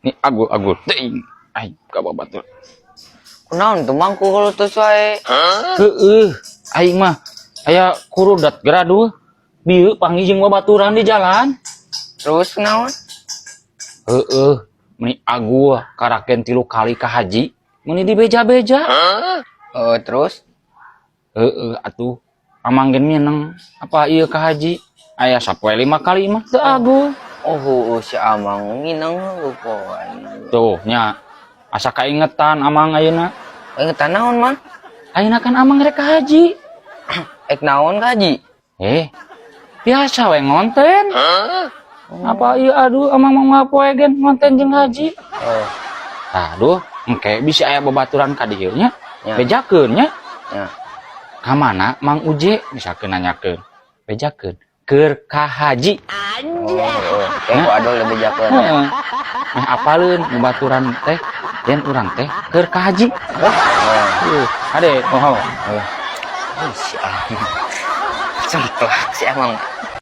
Ni agul-agul teuing aing ka babatur. Kunaon tuh, Mang, kukulutus wae? Heeh, aing mah aya kurudat geura bieu panggih jeung babaturan di jalan. Terus kunaon? Heeh, meni agul karaken tilu kali ka haji, meni dibeja-beja. Oh, terus? Heeh, atuh Amang gen mineng apa ieu ka haji aya sapoe 5 kali mah teu agul. Oh, heueuh, si Amang ngineng heueuh poe. Tuh nya, asa kaingetan Amang ayeuna. Ingetan naon, Mang? Ayeuna kan Amang rek ka haji. Ek naon ka haji? Eh, biasa we ngonten. Apa iya, aduh, Amang mau poe gen ngonten jeung haji. Oh. Aduh, engke bisa aya babaturan ka dieu nya. Ya. Bejakeun nya. Ya. Ka mana Mang Uje, misalkeun nanyakeun. Bejakeun keur ka haji. Oh, heeh. Kayak ku Adol bejakeun. Heeh. Meh apaleun babaturan teh yen urang teh keur ka haji. Oh. Ade, oh. Oh, si Amang. Cemplak si Amang.